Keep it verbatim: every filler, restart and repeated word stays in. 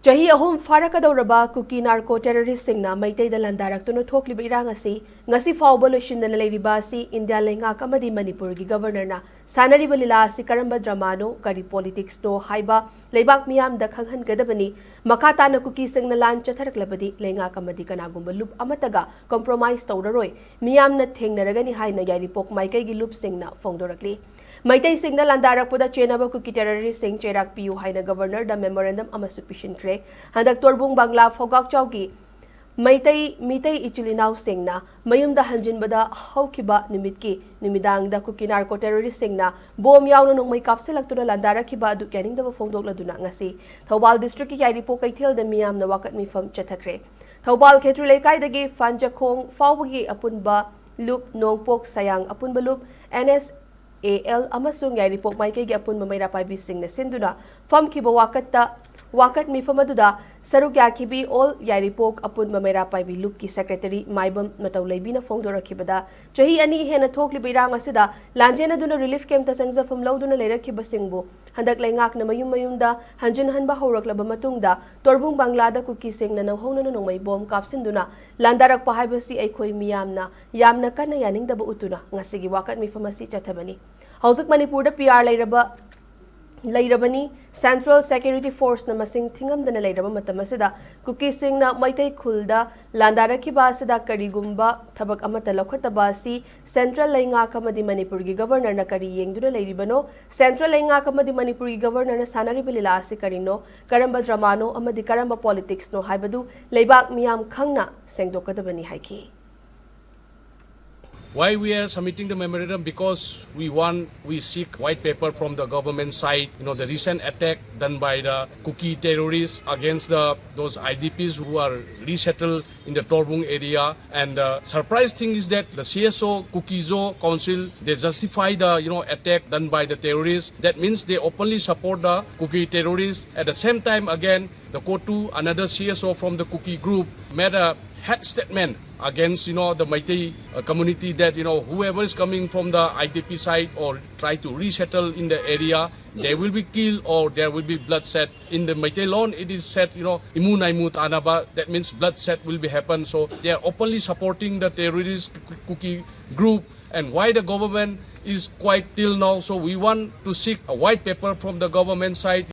ꯆꯍꯤ ꯑꯍꯨꯝ ꯐꯥꯔꯛꯀꯗꯧꯔꯕ ꯀꯨꯀꯤ ꯅꯥꯔꯀꯣ ꯇꯦꯔꯣꯔꯤꯁꯁꯤꯡꯅ ꯃꯩꯇꯩꯗ ꯂꯥꯟꯗꯥꯔꯛꯇꯨꯅ ꯊꯣꯛꯂꯤꯕ ꯏꯔꯥꯡ ꯑꯁꯤ ꯉꯁꯤ ꯐꯥꯎꯕ ꯂꯣꯏꯁꯤꯟꯗꯅ ꯂꯩꯔꯤꯕ ꯑꯁꯤ ꯏꯟꯗꯤꯌꯥ ꯂꯩꯉꯥꯛ ꯑꯃꯗꯤ ꯃꯅꯤꯄꯨꯔꯒꯤ ꯒꯕꯔꯅꯔꯅ ꯁꯥꯟꯅꯔꯤꯕ ꯂꯤꯂꯥ ꯑꯁꯤ ꯀꯔꯝꯕ ꯗ꯭ꯔꯃꯥꯅꯣ, ꯀꯔꯤ ꯄꯣꯂꯤꯇꯤꯛꯁꯅꯣ ꯍꯥꯏꯕ ꯂꯩꯕꯥꯛ ꯃꯤꯌꯥꯝꯗ ꯈꯪꯍꯟꯒꯗꯕꯅꯤ꯫ ꯃꯈꯥ ꯇꯥꯅ ꯀꯨꯀꯤꯁꯤꯡꯅ ꯂꯥꯟ ꯆꯠꯊꯔꯛꯂꯕꯗꯤ ꯂꯩꯉꯥꯛ ꯑꯃꯗꯤ ꯀꯅꯥꯒꯨꯝꯕ ꯂꯨꯞ ꯑꯃꯠꯇꯒ ꯀꯣꯝꯄ꯭ꯔꯣꯃꯥꯏꯁ ꯇꯧꯔꯔꯣꯏ, ꯃꯤꯌꯥꯝꯅ ꯊꯦꯡꯅꯔꯒꯅꯤ ꯍꯥꯏꯅ ꯌꯥꯏꯔꯤꯄꯣꯛ ꯃꯥꯏꯀꯩꯒꯤ ꯂꯨꯞꯁꯤꯡꯅ ꯐꯣꯡꯗꯣꯔꯛꯂꯤ꯫ ꯃꯩꯇꯩꯁꯤꯡꯅ ꯂꯥꯟꯗꯥꯔꯛꯄꯗ ꯆꯦꯟꯅꯕ ꯀꯨꯀꯤ ꯇꯦꯔꯣꯔꯤꯁꯁꯤꯡ ꯆꯩꯔꯥꯛ ꯄꯤꯌꯨ ꯍꯥꯏꯅ ꯒꯕꯔꯅꯔꯗ ꯃꯦꯃꯣꯔꯦꯟꯗꯝ ꯑꯃꯁꯨ ꯄꯤꯁꯤꯟꯈ꯭ꯔꯦ꯫ ꯍꯟꯗꯛ ꯇꯣꯔꯕꯨꯡ ꯕꯪꯒ꯭ꯂꯥ ꯐꯧꯒꯥꯛꯆꯥꯎꯒꯤ ꯃꯩꯇꯩ, ꯃꯤꯇꯩ ꯏꯆꯤꯜ ꯏꯅꯥꯎꯁꯤꯡꯅ ꯃꯌꯨꯝꯗ ꯍꯟꯖꯤꯟꯕꯗ ꯍꯧꯈꯤꯕ ꯅꯨꯃꯤꯠꯀꯤ ꯅꯨꯃꯤꯗꯥꯡꯗ ꯀꯨꯀꯤ ꯅꯥꯔꯀꯣ ꯇꯦꯔꯣꯔꯤꯁꯁꯤꯡꯅ ꯕꯣꯝ ꯌꯥꯎꯅ ꯅꯣꯡꯃꯩ ꯀꯥꯞꯁꯤꯜꯂꯛꯇꯨꯅ ꯂꯥꯟꯗꯥꯔꯛꯈꯤꯕ ꯑꯗꯨ ꯌꯥꯅꯤꯡꯗꯕ ꯐꯣꯡꯗꯣꯛꯂꯗꯨꯅ ꯉꯁꯤ ꯊꯧꯕꯥꯜ ꯗꯤꯁꯇ꯭ꯔꯤꯛꯀꯤ ꯌꯥꯏꯔꯤꯄꯣꯛ ꯀꯩꯊꯦꯜꯗ ꯃꯤꯌꯥꯝꯅ ꯋꯥꯀꯠ ꯃꯤꯐꯝ ꯆꯠꯊꯈ꯭ꯔꯦ꯫ ꯊꯧꯕꯥꯜ ꯈꯦꯇ꯭ꯔꯤ ꯂꯩꯀꯥꯏꯗꯒꯤ ꯐꯥꯟꯖꯈꯣꯡ ꯐꯥꯎꯕꯒꯤ ꯑꯄꯨꯟꯕ ꯂꯨꯞ, ꯅꯣꯡꯄꯣꯛ ꯁꯌꯥꯡ ꯑꯄꯨꯟꯕ ꯂꯨꯞ, ꯑꯦꯟ ꯑꯦꯁ ꯑꯦ ꯑꯦꯜ ꯑꯃꯁꯨꯡ ꯌꯥꯏꯔꯤꯄꯣꯛ ꯃꯥꯏꯀꯩꯒꯤ ꯑꯄꯨꯟꯕ ꯃꯩꯔꯥ ꯄꯥꯏꯕꯤꯁꯤꯡꯅ ꯁꯤꯟꯗꯨꯅ ꯐꯝꯈꯤꯕ ꯋꯥꯀꯠꯇ, ꯋꯥꯀꯠ ꯃꯤꯐꯝ ꯑꯗꯨꯗ ꯁꯔꯨꯛ ꯌꯥꯈꯤꯕꯤ ꯑꯣꯜ ꯌꯥꯏꯔꯤꯄꯣꯛ ꯑꯄꯨꯟꯕ ꯃꯩꯔꯥ ꯄꯥꯏꯕꯤ ꯂꯨꯞꯀꯤ ꯁꯦꯀ꯭ꯔꯦꯇꯔꯤ ꯃꯥꯏꯕꯝ ꯃꯇꯧ ꯂꯩꯕꯤꯅ ꯐꯣꯡꯗꯣꯔꯛꯈꯤꯕꯗ, ꯆꯍꯤ ꯑꯅꯤ ꯍꯦꯟꯅ ꯊꯣꯛꯂꯤꯕ ꯏꯔꯥꯡ ꯑꯁꯤꯗ ꯂꯥꯟꯖꯦꯟꯅꯗꯨꯅ ꯔꯤꯂꯤꯐ ꯀꯦꯝꯞꯇ ꯆꯪꯖꯐꯝ ꯂꯧꯗꯨꯅ ꯂꯩꯔꯛꯈꯤꯕꯁꯤꯡꯕꯨ ꯍꯟꯗꯛ ꯂꯩꯉꯥꯛꯅ ꯃꯌꯨꯝ ꯃꯌꯨꯝꯗ ꯍꯟꯖꯤꯟꯍꯟꯕ ꯍꯧꯔꯛꯂꯕ ꯃꯇꯨꯡꯗ, ꯇꯣꯔꯕꯨꯡ ꯕꯪꯒ꯭ꯂꯥꯗ ꯀꯨꯀꯤꯁꯤꯡꯅ ꯅꯧꯍꯧꯅꯅ ꯅꯣꯡꯃꯩ ꯕꯣꯝ ꯀꯥꯞꯁꯤꯟꯗꯨꯅ ꯂꯥꯟꯗꯥꯔꯛꯄ ꯍꯥꯏꯕꯁꯤ ꯑꯩꯈꯣꯏ ꯃꯤꯌꯥꯝꯅ ꯌꯥꯝꯅ ꯀꯟꯅ ꯌꯥꯅꯤꯡꯗꯕ ꯎꯠꯇꯨꯅ ꯉꯁꯤꯒꯤ ꯋꯥꯀꯠ ꯃꯤꯐꯝ ꯑꯁꯤ ꯆꯠꯊꯕꯅꯤ꯫ ꯍꯧꯖꯤꯛ ꯃꯅꯤꯄꯨꯔꯗ ꯄꯤ ꯑꯥꯔ ꯂꯩꯔꯕ, ꯂꯩꯔꯕꯅꯤ꯫ ꯁꯦꯟꯇ꯭ꯔꯦꯜ ꯁꯦꯀ꯭ꯌꯨꯔꯤꯇꯤ ꯐꯣꯔꯁꯅ ꯃꯁꯤꯡ ꯊꯤꯉꯝꯗꯅ ꯂꯩꯔꯕ ꯃꯇꯝ ꯑꯁꯤꯗ ꯀꯨꯀꯤꯁꯤꯡꯅ ꯃꯩꯇꯩ ꯈꯨꯜꯗ ꯂꯥꯟꯗꯥꯔꯛꯈꯤꯕ ꯑꯁꯤꯗ ꯀꯔꯤꯒꯨꯝꯕ ꯊꯕꯛ ꯑꯃꯠꯇ ꯂꯧꯈꯠꯇꯕ ꯑꯁꯤ ꯁꯦꯟꯇ꯭ꯔꯦꯜ ꯂꯩꯉꯥꯛ ꯑꯃꯗꯤ ꯃꯅꯤꯄꯨꯔꯒꯤ ꯒꯕꯔꯅꯔꯅ ꯀꯔꯤ ꯌꯦꯡꯗꯨꯅ ꯂꯩꯔꯤꯕꯅꯣ? ꯁꯦꯟꯇ꯭ꯔꯦꯜ ꯂꯩꯉꯥꯛ ꯑꯃꯗꯤ ꯃꯅꯤꯄꯨꯔꯒꯤ ꯒꯕꯔꯅꯔꯅ ꯁꯥꯟꯅꯔꯤꯕ ꯂꯤꯂꯥ ꯑꯁꯤ ꯀꯔꯤꯅꯣ? ꯀꯔꯝꯕ ꯗ꯭ꯔꯃꯥꯅꯣ ꯑꯃꯗꯤ ꯀꯔꯝꯕ ꯄꯣꯂꯤꯇꯤꯛꯁꯅꯣ ꯍꯥꯏꯕꯗꯨ ꯂꯩꯕꯥꯛ ꯃꯤꯌꯥꯝ ꯈꯪꯅ ꯁꯦꯡꯗꯣꯛꯀꯗꯕꯅꯤ ꯍꯥꯏꯈꯤ꯫ Why we are submitting the memorandum? Because we want, we seek white paper from the government side. You know, the recent attack done by the Kuki terrorists against the, those I D Ps who are resettled in the Torbung area. And the surprise thing is that the C S O, Kuki-Zo Council, they justify the, you know, attack done by the terrorists. That means they openly support the Kuki terrorists. At the same time, again, the COTU, another C S O from the Kuki group, made a hate statement against, you know, the Meitei, uh, community, that, you know, whoever is coming from the I D P side or try to resettle in the area, They will be killed or there will be bloodshed. In the Meitei law, it is said, you know, imu naimu tanaba, that means bloodshed will be happen. So they are openly supporting the terrorist Kuki group. And why the government is quiet till now? So we want to seek a white paper from the government side.